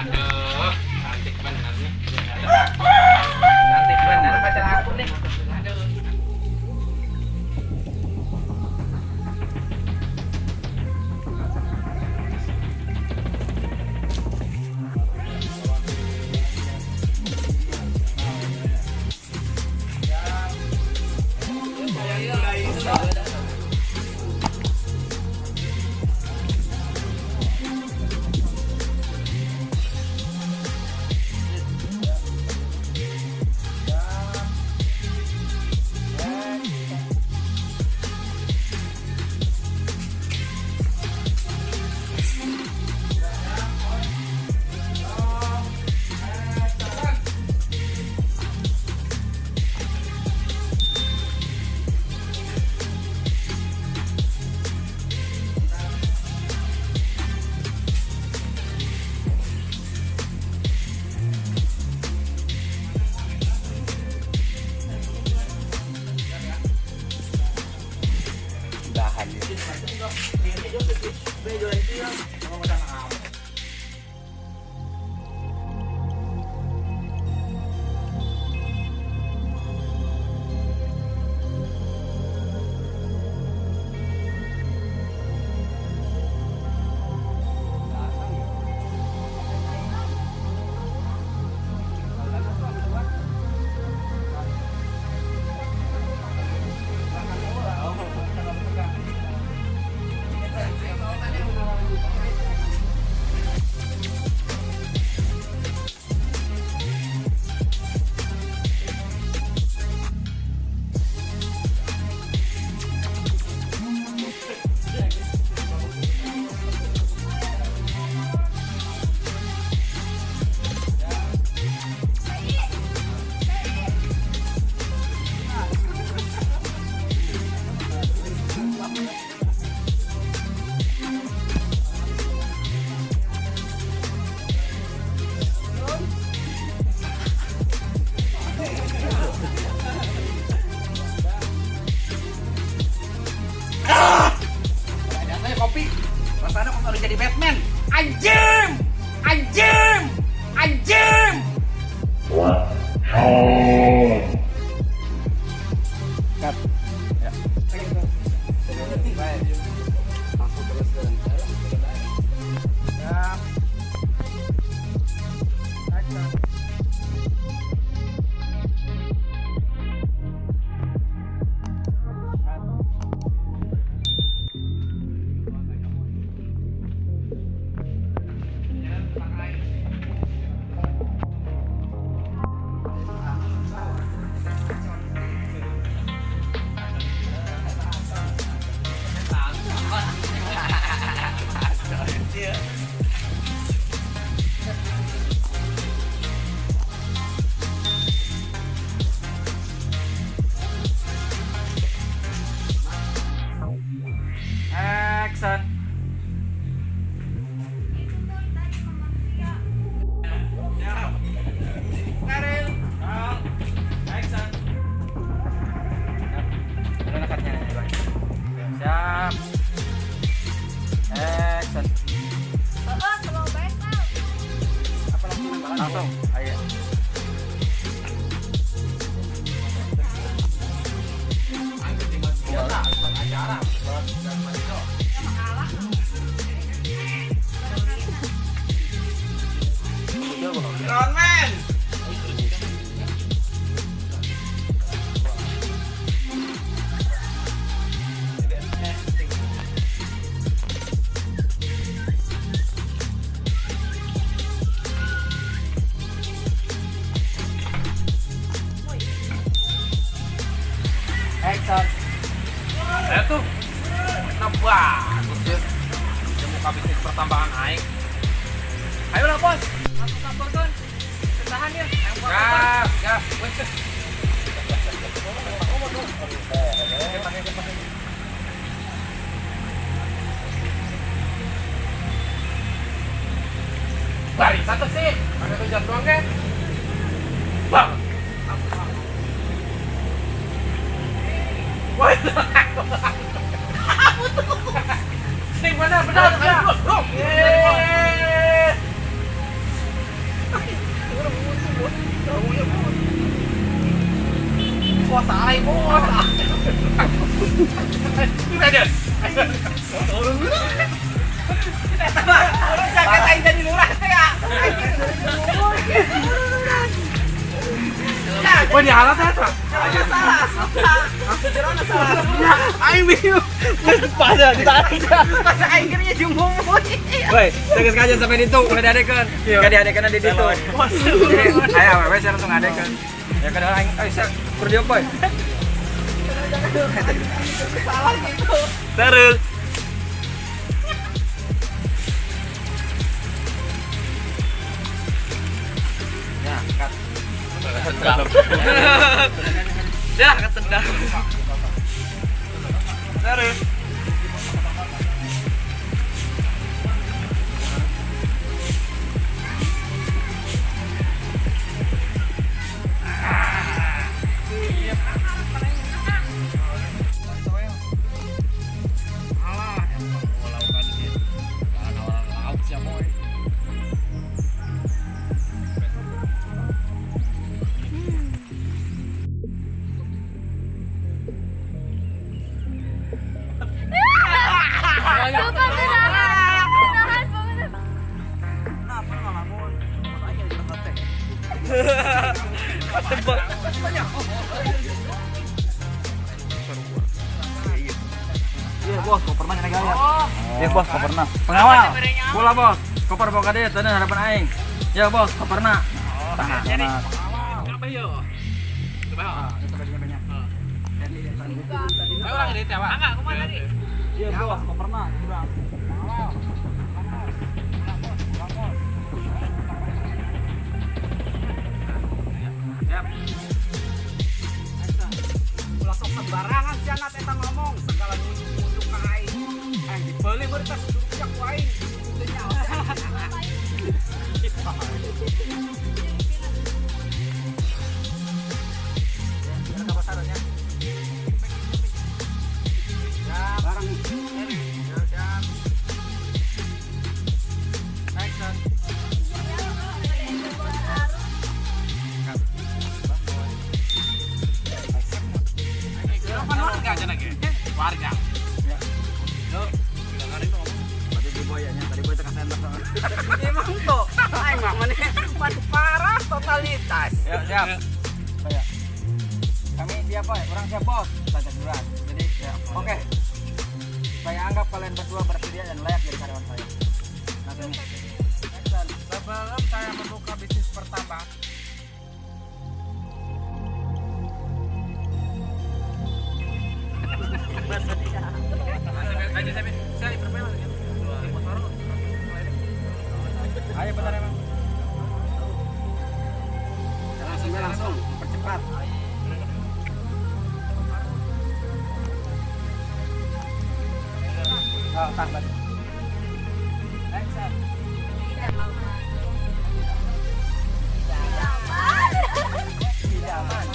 Aduh, cantik bener nih. Cantik bener pacar aku nih. Aduh. Rasanya kopi, rasanya kok harus jadi Batman. Anjing! Anjing! Anjing! Cut. Ya. Langsung terus dan. Ya. Action. Action. Saya tuh nah bagus ya. Dia muka bisnis pertambangan aing. Ayolah bos, langsung kaporkan. Tahan ya. Gas, gas. Wes. Bari satu sih. Ada tujuan doang kan? Bang. Wah, sing benar benar benar. Bro. Bos aing, bos. Ini aja. Jaket aing jadi lurah teh ya. Wah, di alat eta. Salah, salah. Salah. Aing bingung. Geus pada ditarik. Pas aing kira jeung mumuy. Woi, tegas kajian sampai ditu, ulah diadekeun. Ka diadekeun di ditu. Ayo awewe sia langsung ngadekeun. Ya kada aing euy sia kur dieu poy. Salah gitu. Terus. Ya, cut. Ya, ketendang. Terus. Alah, emang laukan gitu. Orang laut sih boy. Sumpah tuh nahan. Nahan banget. Kenapa ngalamun? Aing jadi teh. Iya bos, koper mah gaya. Iya bos, koperna. Pengawal. Bola bos, koper bawa ka dieu teu harapan aing. Ya bos, koperna. Tah, Jadi, nah. kenapa yo? Coba. Saya orang ini tiap. Enggak, kumaha tadi? Iya bos, koperna. Siap. Ulah sok sembarangan si anak eta ngomong segala nunjuk-nunjuk ka aing. Aing dibeli meureun tas duruk ku aing. Teu nyaho si aing. Barang Siap. Action. Warga aja lagi. Warga. Berarti di boy nya, tadi boy teu kasender soalnya. Emang tuh, aing mah maneh parah totalitas. Ya, siap. Saya. Kami siap, boy. Orang siap, bos. Baca duluan. Jadi, ya, oke. Saya anggap kalian berdua bersedia dan layak jadi karyawan saya. Nah, ini. Action. Sebelum saya membuka bisnis pertambangan, Ayo bentar emang. Langsung langsung mempercepat. Oh, tah balik. Action. Tidak aman.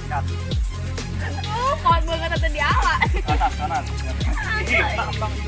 Cut. Oh, mau banget atau di ala. Kanan, kanan. Anjay.